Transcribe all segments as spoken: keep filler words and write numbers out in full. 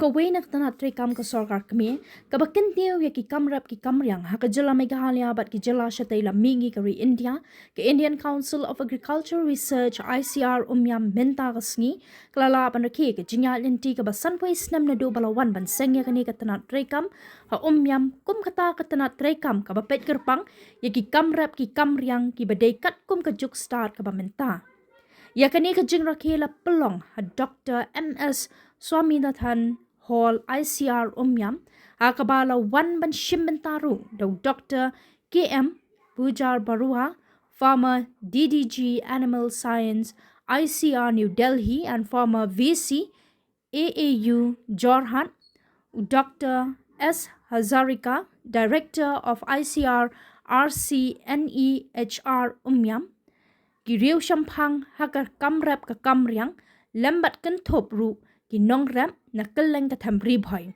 pawei na ka tnat treikam ka sorkar kmie, kaba kyntiew ïa ki kam rep ki kam riang ha ka jylla Meghalaya bad ki jylla shatei lam mihngi ka ri India, ka Indian Council of Agricultural Research, I C R, Umiam mynta ka sngi, ka la lah ban rakhe ka jingïaid lynti kaba sanphew snem naduh ba la wan ban seng ïa kane ka tnat treikam ha Umiam, kum kata ka tnat treikam kaba peit kyrpang ïa ki kam rep ki kam riang kiba dei katkum ka juk stad kaba mynta. Ïa kane ka jingrakhe la pynlong ha Doctor M S Swaminathan Hall, I C R, Umiam, ha kaba la wan ban shim bynta ruh da u Doctor K M Bujar Barua, former D D G Animal Science, I C R, New Delhi, and former V C, A A U, Jorhat, u Doctor S Hazarika, Director of I C R R C N E H R Umiam, ki riewshemphang ha ka kam rep ka kam riang, lem bad kynthup ruh ki nongrep na kylleng ka them Ri Bhoi.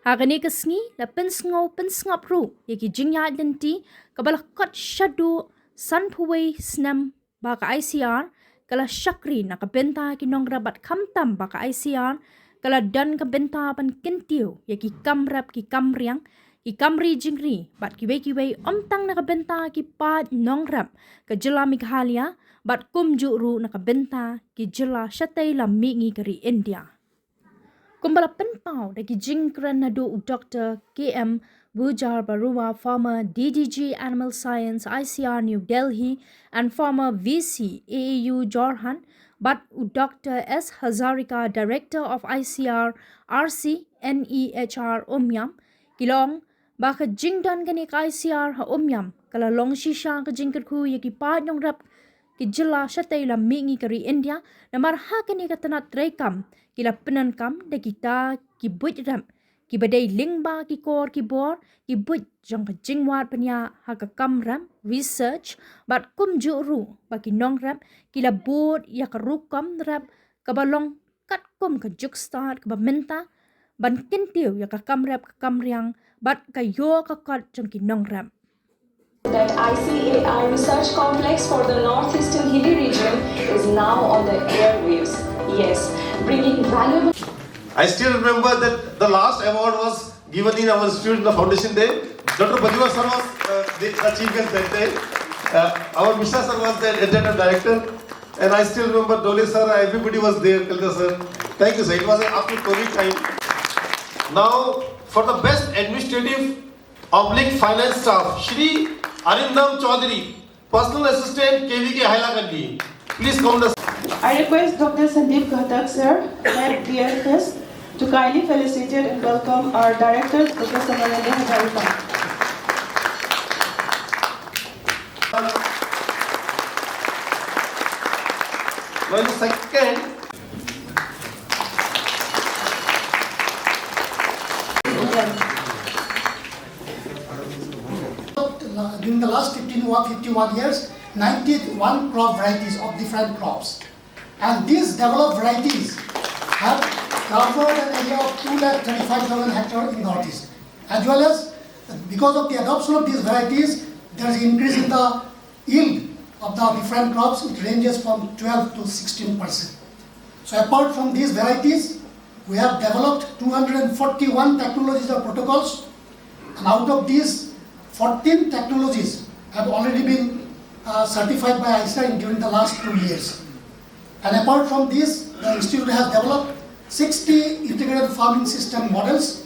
Ha kane ka sngi la pynsngew pynsngap ruh ïa ki jingïaid lynti kaba la kot shaduh sanphew snem ba ka I C R ka la shakri na ka bynta ki nongrep bad khamtam ba ka I C R ka la don ka bynta ban kyntiew ïa ki kam rep ki kam riang, ki kam ri jingri bad kiwei kiwei, ym tang na ka bynta ki paid nongrep ka jylla Meghalaya bad kumjuh ruh na ka bynta ki jylla shatei lam mihngi ka ri India. Kumba la pynpaw da ki jingkren naduh u Doctor K M Bujar Barua, former D D G Animal Science, I C R, New Delhi, and former V C, A A U, Jorhat, bad u Doctor S Hazarika, Director of I C R R C N E H R Umiam, ki la ong ba ka jingdon kane ka I C R ha Umiam ka la long shisha ka jingkyrkhu ïa ki paid nongrep ki jylla shatei lam mihngi ka ri India, namar ha kane ka tnat treikam ki la pyndonkam da kita ki buit rep kiba dei lyngba ki kor ki bor, ki buit jong ka jingwad pynïaid ha ka kam rep, research, bad kumjuh ruh ba ki nongrep ki la bud ïa ka rukom rep kaba long katkum ka juk stad kaba mynta, ban kyntiew ïa ka kam rep ka kam riang bad ka ïoh ka kot jong ki nongrep. That I C A R Research Complex for the Northeastern Hilly Region is now on the airwaves. Yes, bringing valuable I still remember that the last award was given in our institute in the foundation day. Doctor Bajua sir was uh, the, the chief guest that day. Uh, our Mishra sir was the attendant director. And I still remember Dole sir, everybody was there, Kalita sir. Thank you, sir. It was an absolute comic time. Now, for the best administrative oblique finance staff, Shri Arindam Chaudhary, personal assistant, K V K Hailakandi. Please come the I request Doctor Sandeep Ghatak sir, Head D F S, to kindly felicitate and welcome our director, Professor Narendra Hazarika. Well, second. During the last fifteen or fifty-one years, ninety-one crop varieties of different crops. And these developed varieties have covered an area of two lakh thirty-five thousand hectare in Northeast. As well as, because of the adoption of these varieties, there is increase in the yield of the different crops, which ranges from twelve to sixteen percent. So apart from these varieties, we have developed two hundred forty-one technologies or protocols, and out of these, fourteen technologies have already been uh, certified by I C A R during the last two years. And apart from this, the institute has developed sixty integrated farming system models,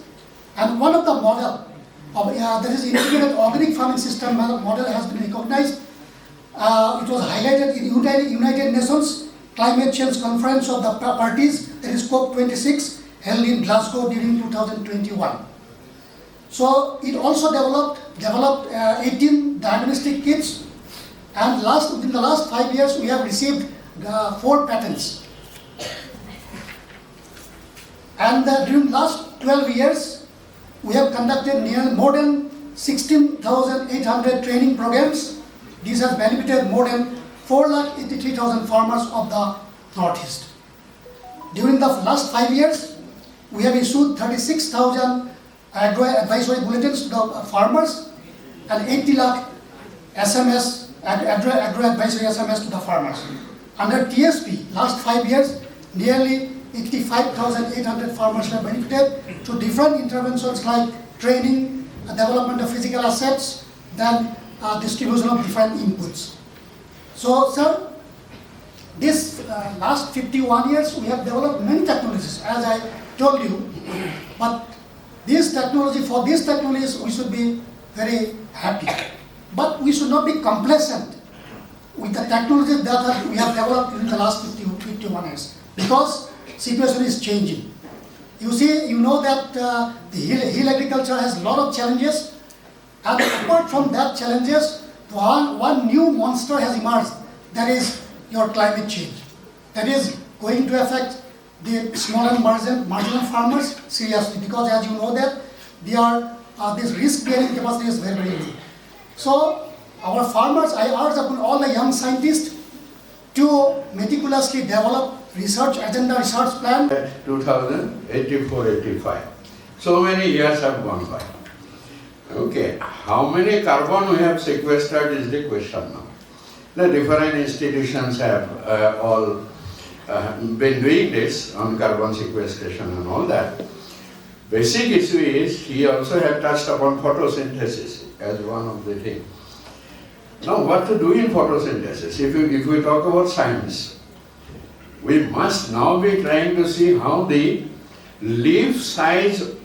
and one of the model of uh, that is integrated organic farming system mo- model has been recognized. Uh, it was highlighted in United, United Nations Climate Change Conference of the Pa- Parties, that is COP twenty-six, held in Glasgow during two thousand twenty-one. So it also developed developed uh, eighteen diagnostic kits, and last within the last five years we have received uh, four patents. And uh, during last twelve years, we have conducted near more than sixteen thousand eight hundred training programs. This has benefited more than four lakh eighty-three thousand farmers of the Northeast. During the last five years, we have issued thirty-six thousand agro advisory bulletins to the farmers and eighty lakh S M S, ag- agro, agro advisory S M S to the farmers. Under T S P, last five years, nearly eighty-five thousand eight hundred farmers were benefited through different interventions like training, uh, development of physical assets, then, uh, distribution of different inputs. So, sir, this, uh, last fifty-one years we have developed many technologies, as I told you, but this technology, for these technologies, we should be very happy. But we should not be complacent with the technology that we have developed in the last fifty, fifty-one years, because situation is changing. You see, you know that, uh, the hill, hill agriculture has a lot of challenges, and apart from that challenges, one, one new monster has emerged, that is your climate change. That is going to affect the small and margin, marginal farmers seriously, because as you know that they are, uh, this risk bearing capacity is very, very low. So our farmers, I urge upon all the young scientists to meticulously develop research agenda, research plan. Two thousand eighty-four eighty-five. So many years have gone by. Okay, how many carbon we have sequestered is the question now. The different institutions have, uh, all, uh, been doing this on carbon sequestration and all that. Basic issue is, he also had touched upon photosynthesis as one of the things. Now, what to do in photosynthesis? If, you, if we talk about science, we must now be trying to see how the leaf size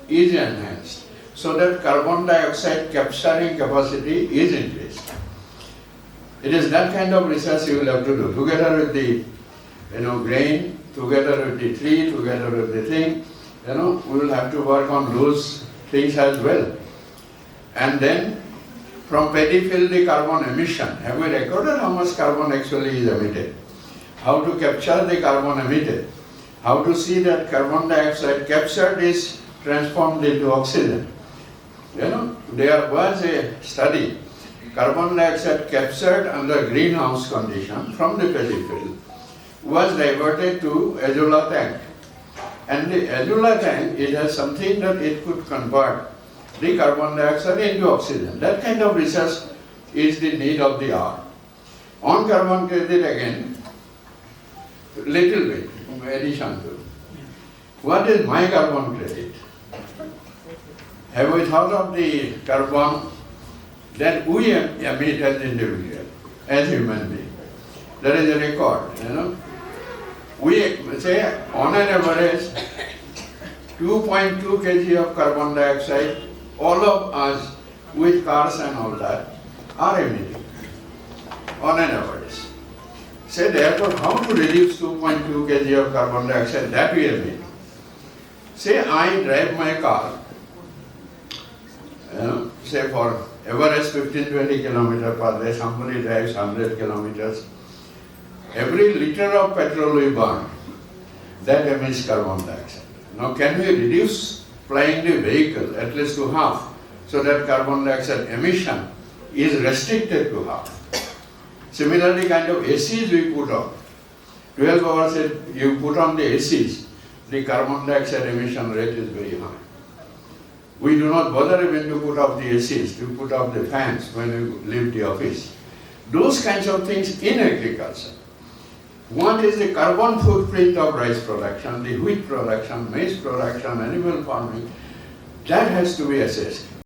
is enhanced so that carbon dioxide capturing capacity is increased. It is that kind of research you will have to do together with the, you know, grain, together with the tree, together with the thing. You know, we will have to work on those things as well. And then from paddy field, the carbon emission. Have we recorded how much carbon actually is emitted? How to capture the carbon emitted? How to see that carbon dioxide captured is transformed into oxygen? You know, there was a study, carbon dioxide captured under greenhouse condition from the paddy field was diverted to Azolla tank. And the Azolla tank, it has something that it could convert the carbon dioxide into oxygen. That kind of research is the need of the hour. On carbon credit again, little bit addition to. What is my carbon credit? Have we thought of the carbon that we em- emit as individual, as human being? There is a record, you know. We say on an average two point two kg of carbon dioxide, all of us with cars and all that are emitting on an average. Say therefore how to reduce two point two kg of carbon dioxide that we emit. Say I drive my car, uh, say for average fifteen twenty kilometer per day, somebody drives hundred kilometers. Every liter of petrol we burn, that emits carbon dioxide. Now can we reduce flying the vehicle at least to half so that carbon dioxide emission is restricted to half? Similarly, kind of A Cs we put on. Twelve hours if you put on the A Cs, the carbon dioxide emission rate is very high. We do not bother even to put off the A Cs, to put off the fans when we leave the office. Those kinds of things in agriculture. What is the carbon footprint of rice production, the wheat production, maize production, animal farming? That has to be assessed.